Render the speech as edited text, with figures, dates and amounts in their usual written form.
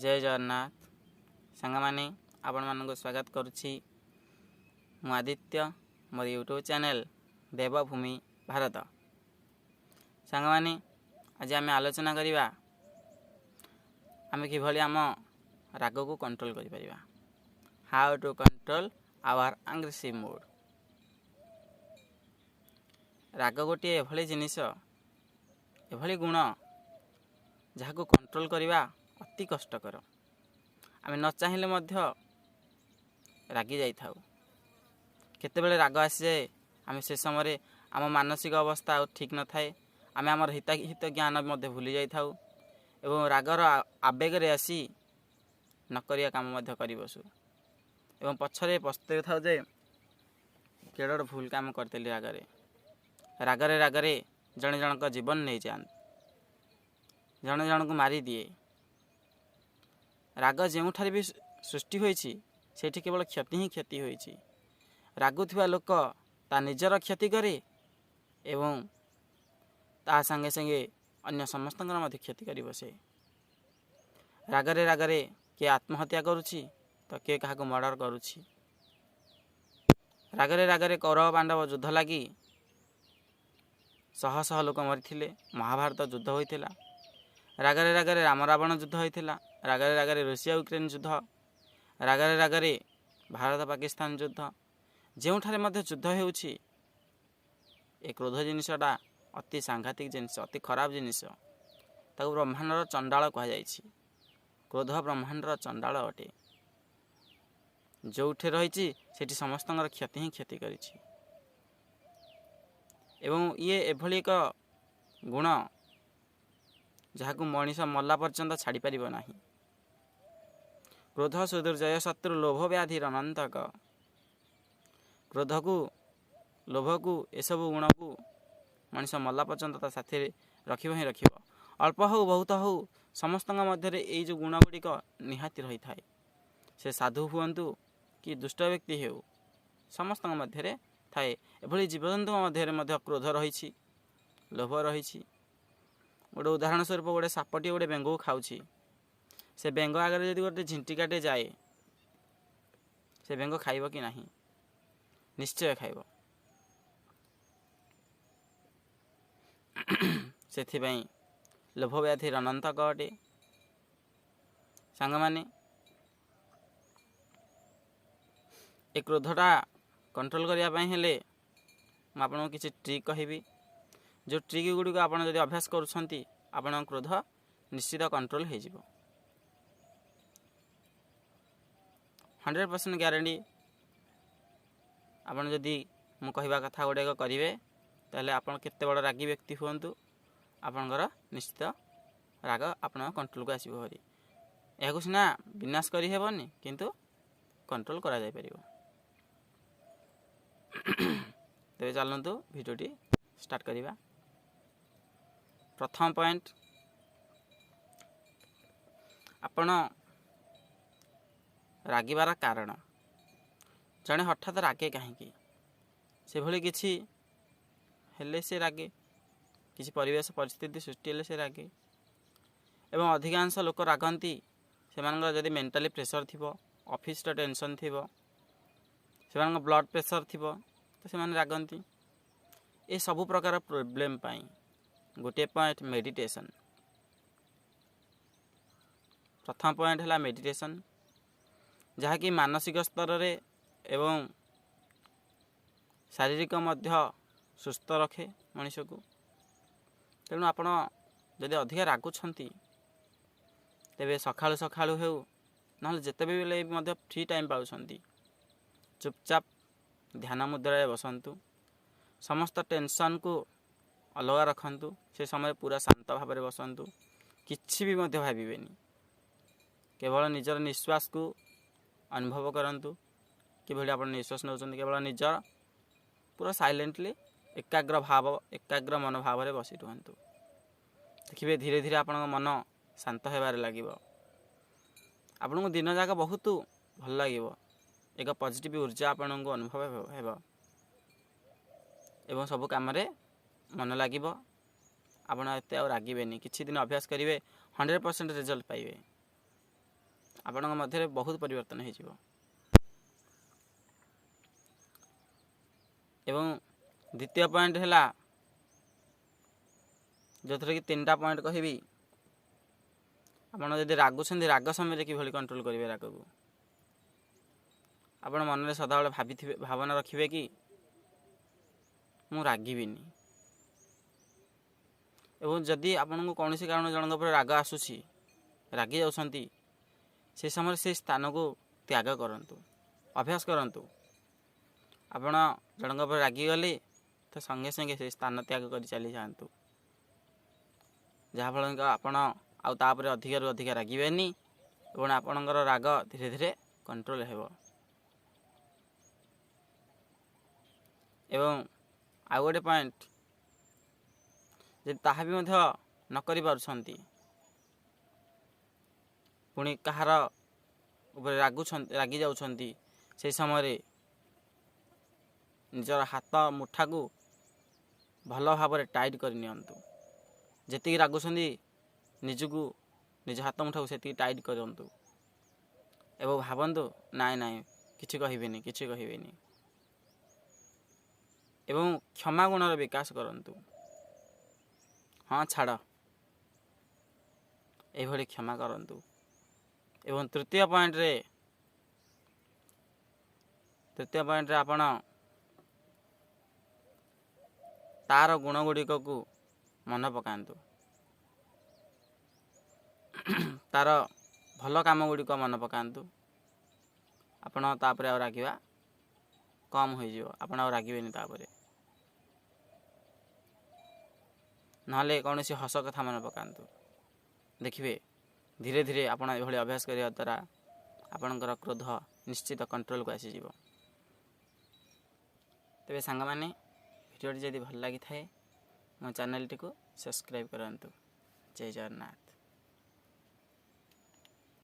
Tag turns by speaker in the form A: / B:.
A: ଜୟ ଜଗନ୍ନାଥ ସାଙ୍ଗମାନେ, ଆପଣମାନଙ୍କୁ ସ୍ୱାଗତ କରୁଛି ମୁଁ ଆଦିତ୍ୟ, ମୋର ୟୁଟ୍ୟୁବ୍ ଚ୍ୟାନେଲ୍ ଦେବଭୂମି ଭାରତ। ସାଙ୍ଗମାନେ, ଆଜି ଆମେ ଆଲୋଚନା କରିବା ଆମେ କିଭଳି ଆମ ରାଗକୁ କଣ୍ଟ୍ରୋଲ କରିପାରିବା। How to control our aggressive mood. ରାଗ ଗୋଟିଏ ଏଭଳି ଜିନିଷ, ଏଭଳି ଗୁଣ ଯାହାକୁ କଣ୍ଟ୍ରୋଲ କରିବା ଅତି କଷ୍ଟକର। ଆମେ ନ ଚାହିଁଲେ ମଧ୍ୟ ରାଗି ଯାଇଥାଉ। କେତେବେଳେ ରାଗ ଆସିଯାଏ, ଆମେ ସେ ସମୟରେ ଆମ ମାନସିକ ଅବସ୍ଥା ଆଉ ଠିକ୍ ନଥାଏ। ଆମେ ଆମର ହିତାହିତ ଜ୍ଞାନ ମଧ୍ୟ ଭୁଲି ଯାଇଥାଉ ଏବଂ ରାଗର ଆବେଗରେ ଆସି ନ କରିବା କାମ ମଧ୍ୟ କରିବସୁ ଏବଂ ପଛରେ ପସ୍ତେଇଥାଉ ଯେ କେଡ଼େ ବଡ଼ ଭୁଲ କାମ କରିଥିଲି ରାଗରେ। ରାଗରେ ରାଗରେ ଜଣେ ଜଣଙ୍କ ଜୀବନ ନେଇଯାଆନ୍ତି, ଜଣେ ଜଣଙ୍କୁ ମାରିଦିଏ। ରାଗ ଯେଉଁଠାରେ ବି ସୃଷ୍ଟି ହୋଇଛି, ସେଇଠି କେବଳ କ୍ଷତି ହିଁ କ୍ଷତି ହୋଇଛି। ରାଗୁଥିବା ଲୋକ ତା ନିଜର କ୍ଷତି କରେ ଏବଂ ତା ସାଙ୍ଗେ ସାଙ୍ଗେ ଅନ୍ୟ ସମସ୍ତଙ୍କର ମଧ୍ୟ କ୍ଷତି କରି ବସେ। ରାଗରେ ରାଗରେ କିଏ ଆତ୍ମହତ୍ୟା କରୁଛି ତ କିଏ କାହାକୁ ମର୍ଡ଼ର କରୁଛି। ରାଗରେ ରାଗରେ କୌରବ ପାଣ୍ଡବ ଯୁଦ୍ଧ ଲାଗି ଶହ ଶହ ଲୋକ ମରିଥିଲେ, ମହାଭାରତ ଯୁଦ୍ଧ ହୋଇଥିଲା। ରାଗରେ ରାଗରେ ରାମ ରାବଣ ଯୁଦ୍ଧ ହୋଇଥିଲା। ରାଗରେ ରାଗରେ ରୁଷିଆ ୟୁକ୍ରେନ୍ ଯୁଦ୍ଧ, ରାଗରେ ରାଗରେ ଭାରତ ପାକିସ୍ତାନ ଯୁଦ୍ଧ। ଯେଉଁଠାରେ ମଧ୍ୟ ଯୁଦ୍ଧ ହେଉଛି, ଏ କ୍ରୋଧ ଜିନିଷଟା ଅତି ସାଂଘାତିକ ଜିନିଷ, ଅତି ଖରାପ ଜିନିଷ। ତାକୁ ବ୍ରହ୍ମାଣ୍ଡର ଚଣ୍ଡାଳ କୁହାଯାଇଛି। କ୍ରୋଧ ବ୍ରହ୍ମାଣ୍ଡର ଚଣ୍ଡାଳ ଅଟେ। ଯେଉଁଠି ରହିଛି ସେଠି ସମସ୍ତଙ୍କର କ୍ଷତି ହିଁ କ୍ଷତି କରିଛି। ଏବଂ ଇଏ ଏଭଳି ଏକ ଗୁଣ ଯାହାକୁ ମଣିଷ ମଲା ପର୍ଯ୍ୟନ୍ତ ଛାଡ଼ିପାରିବ ନାହିଁ। କ୍ରୋଧ ସୁଦୁର୍ଜୟ ଶତ୍ରୁ ଲୋଭ ବ୍ୟାଧିର ଅନନ୍ତକ। କ୍ରୋଧକୁ, ଲୋଭକୁ, ଏସବୁ ଗୁଣକୁ ମଣିଷ ମଲା ପର୍ଯ୍ୟନ୍ତ ତା ସାଥିରେ ରଖିବ ହିଁ ରଖିବ। ଅଳ୍ପ ହଉ ବହୁତ ହଉ, ସମସ୍ତଙ୍କ ମଧ୍ୟରେ ଏଇ ଯେଉଁ ଗୁଣ ଗୁଡ଼ିକ ନିହାତି ରହିଥାଏ। ସେ ସାଧୁ ହୁଅନ୍ତୁ କି ଦୁଷ୍ଟ ବ୍ୟକ୍ତି ହେଉ, ସମସ୍ତଙ୍କ ମଧ୍ୟରେ ଥାଏ। ଏଭଳି ଜୀବଜନ୍ତୁଙ୍କ ମଧ୍ୟରେ ମଧ୍ୟ କ୍ରୋଧ ରହିଛି, ଲୋଭ ରହିଛି। ଗୋଟେ ଉଦାହରଣ ସ୍ୱରୂପ, ଗୋଟେ ସାପଟିଏ ଗୋଟେ ବେଙ୍ଗକୁ ଖାଉଛି। ସେ ବେଙ୍ଗ ଆଗରେ ଯଦି ଗୋଟେ ଝିଣ୍ଟିକାଟେ ଯାଏ, ସେ ବେଙ୍ଗ ଖାଇବ କି ନାହିଁ? ନିଶ୍ଚୟ ଖାଇବ। ସେଥିପାଇଁ ଲୋଭ ବ୍ୟାଧିର ଅନନ୍ତକ ଅଟେ। ସାଙ୍ଗମାନେ, ଏ କ୍ରୋଧଟା କଣ୍ଟ୍ରୋଲ କରିବା ପାଇଁ ହେଲେ ମୁଁ ଆପଣଙ୍କୁ କିଛି ଟ୍ରିକ୍ କହିବି। ଯେଉଁ ଟ୍ରିକ୍ ଗୁଡ଼ିକ ଆପଣ ଯଦି ଅଭ୍ୟାସ କରୁଛନ୍ତି, ଆପଣଙ୍କ କ୍ରୋଧ ନିଶ୍ଚିତ କଣ୍ଟ୍ରୋଲ ହେଇଯିବ, 100% ଗ୍ୟାରେଣ୍ଟି। ଆପଣ ଯଦି ମୁଁ କହିବା କଥା ଗୁଡ଼ାକ କରିବେ, ତାହେଲେ ଆପଣ କେତେ ବଡ଼ ରାଗି ବ୍ୟକ୍ତି ହୁଅନ୍ତୁ, ଆପଣଙ୍କର ନିଶ୍ଚିତ ରାଗ ଆପଣଙ୍କ କଣ୍ଟ୍ରୋଲକୁ ଆସିବ ଭାରି। ଏହାକୁ ସିନା ବିନାଶ କରିହେବନି, କିନ୍ତୁ କଣ୍ଟ୍ରୋଲ କରାଯାଇପାରିବ। ତେବେ ଚାଲନ୍ତୁ ଭିଡ଼ିଓଟି ଷ୍ଟାର୍ଟ କରିବା। ପ୍ରଥମ ପଏଣ୍ଟ, ଆପଣ ରାଗିବାର କାରଣ। ଜଣେ ହଠାତ୍ ରାଗେ କାହିଁକି? ସେଭଳି କିଛି ହେଲେ ସେ ରାଗେ, କିଛି ପରିବେଶ ପରିସ୍ଥିତି ସୃଷ୍ଟି ହେଲେ ସେ ରାଗେ। ଏବଂ ଅଧିକାଂଶ ଲୋକ ରାଗନ୍ତି ସେମାନଙ୍କର ଯଦି ମେଣ୍ଟାଲି ପ୍ରେସର ଥିବ, ଅଫିସର ଟେନସନ୍ ଥିବ, ସେମାନଙ୍କ ବ୍ଲଡ଼ ପ୍ରେସର ଥିବ, ତ ସେମାନେ ରାଗନ୍ତି। ଏସବୁ ପ୍ରକାର ପ୍ରୋବ୍ଲେମ୍ ପାଇଁ ଗୋଟିଏ ପଏଣ୍ଟ ମେଡ଼ିଟେସନ୍। ପ୍ରଥମ ପଏଣ୍ଟ ହେଲା ମେଡ଼ିଟେସନ୍, ଯାହାକି ମାନସିକ ସ୍ତରରେ ଏବଂ ଶାରୀରିକ ମଧ୍ୟ ସୁସ୍ଥ ରଖେ ମଣିଷକୁ। ତେଣୁ ଆପଣ ଯଦି ଅଧିକା ରାଗୁଛନ୍ତି, ତେବେ ସକାଳୁ ସକାଳୁ ହେଉ ନହେଲେ ଯେତେବେଳେ ବି ମଧ୍ୟ ଫ୍ରି ଟାଇମ୍ ପାଉଛନ୍ତି, ଚୁପଚାପ ଧ୍ୟାନ ମୁଦ୍ରାରେ ବସନ୍ତୁ। ସମସ୍ତ ଟେନସନ୍କୁ ଅଲଗା ରଖନ୍ତୁ। ସେ ସମୟରେ ପୁରା ଶାନ୍ତ ଭାବରେ ବସନ୍ତୁ, କିଛି ବି ମଧ୍ୟ ଭାବିବେନି। କେବଳ ନିଜର ନିଶ୍ୱାସକୁ ଅନୁଭବ କରନ୍ତୁ, କିଭଳି ଆପଣ ନିଶ୍ୱାସ ନେଉଛନ୍ତି। କେବଳ ନିଜର ପୁରା ସାଇଲେଣ୍ଟଲି ଏକାଗ୍ର ଭାବ, ଏକାଗ୍ର ମନୋଭାବରେ ବସି ରୁହନ୍ତୁ। ଦେଖିବେ ଧୀରେ ଧୀରେ ଆପଣଙ୍କ ମନ ଶାନ୍ତ ହେବାରେ ଲାଗିବ। ଆପଣଙ୍କୁ ଦିନ ଯାକ ବହୁତ ଭଲ ଲାଗିବ। ଏକ ପଜିଟିଭ୍ ଉର୍ଜା ଆପଣଙ୍କୁ ଅନୁଭବ ହେବ ଏବଂ ସବୁ କାମରେ ମନ ଲାଗିବ। ଆପଣ ଏତେ ଆଉ ରାଗିବେନି। କିଛି ଦିନ ଅଭ୍ୟାସ କରିବେ, 100% ରେଜଲ୍ଟ ପାଇବେ। ଆପଣଙ୍କ ମଧ୍ୟରେ ବହୁତ ପରିବର୍ତ୍ତନ ହେଇଯିବ। ଏବଂ ଦ୍ୱିତୀୟ ପଏଣ୍ଟ ହେଲା, ଯେଉଁଥିରେ କି 3ଟା ପଏଣ୍ଟ କହିବି, ଆପଣ ଯଦି ରାଗୁଛନ୍ତି, ରାଗ ସମୟରେ କିଭଳି କଣ୍ଟ୍ରୋଲ କରିବେ ରାଗକୁ। ଆପଣ ମନରେ ସଦାବେଳେ ଭାବିଥିବେ, ଭାବନା ରଖିବେ କି ମୁଁ ରାଗିବିନି। ଏବଂ ଯଦି ଆପଣଙ୍କୁ କୌଣସି କାରଣ ଜଣଙ୍କ ଉପରେ ରାଗ ଆସୁଛି, ରାଗି ଯାଉଛନ୍ତି, ସେ ସମୟରେ ସେ ସ୍ଥାନକୁ ତ୍ୟାଗ କରନ୍ତୁ, ଅଭ୍ୟାସ କରନ୍ତୁ। ଆପଣ ଜଣଙ୍କ ଉପରେ ରାଗିଗଲେ ତ ସଙ୍ଗେ ସଙ୍ଗେ ସେ ସ୍ଥାନ ତ୍ୟାଗ କରି ଚାଲିଯାଆନ୍ତୁ, ଯାହାଫଳରେ ଆପଣ ଆଉ ତା ଉପରେ ଅଧିକାରୁ ଅଧିକା ରାଗିବେନି ଏବଂ ଆପଣଙ୍କର ରାଗ ଧୀରେ ଧୀରେ କଣ୍ଟ୍ରୋଲ ହେବ। ଏବଂ ଆଉ ଗୋଟେ ପଏଣ୍ଟ, ଯଦି ତାହା ବି ମଧ୍ୟ ନ କରିପାରୁଛନ୍ତି, ପୁଣି କାହାର ଉପରେ ରାଗୁଛନ୍ତି, ରାଗି ଯାଉଛନ୍ତି, ସେହି ସମୟରେ ନିଜର ହାତ ମୁଠାକୁ ଭଲ ଭାବରେ ଟାଇଟ୍ କରି ନିଅନ୍ତୁ। ଯେତିକି ରାଗୁଛନ୍ତି ନିଜକୁ, ନିଜ ହାତ ମୁଠାକୁ ସେତିକି ଟାଇଟ୍ କରନ୍ତୁ ଏବଂ ଭାବନ୍ତୁ ନାଇଁ ନାଇଁ କିଛି କହିବିନି, କିଛି କହିବିନି, ଏବଂ କ୍ଷମା ଗୁଣର ବିକାଶ କରନ୍ତୁ। ହଁ ଛାଡ଼, ଏଇଭଳି କ୍ଷମା କରନ୍ତୁ। ଏବଂ ତୃତୀୟ ପଏଣ୍ଟରେ ଆପଣ ତାର ଗୁଣ ଗୁଡ଼ିକକୁ ମନେ ପକାନ୍ତୁ, ତାର ଭଲ କାମ ଗୁଡ଼ିକ ମନେ ପକାନ୍ତୁ। ଆପଣ ତାପରେ ଆଉ ରାଗିବା କମ୍ ହୋଇଯିବ, ଆପଣ ଆଉ ରାଗିବେନି ତାପରେ। ନହେଲେ କୌଣସି ହସ କଥା ମନେ ପକାନ୍ତୁ। ଦେଖିବେ ଧୀରେ ଧୀରେ ଆପଣ ଏଭଳି ଅଭ୍ୟାସ କରିବା ଦ୍ୱାରା ଆପଣଙ୍କର କ୍ରୋଧ ନିଶ୍ଚିତ କଣ୍ଟ୍ରୋଲକୁ ଆସିଯିବ। ତେବେ ସାଙ୍ଗମାନେ, ଭିଡ଼ିଓଟି ଯଦି ଭଲ ଲାଗିଥାଏ ମୋ ଚ୍ୟାନେଲଟିକୁ ସବସ୍କ୍ରାଇବ୍ କରନ୍ତୁ। ଜୟ ଜଗନ୍ନାଥ।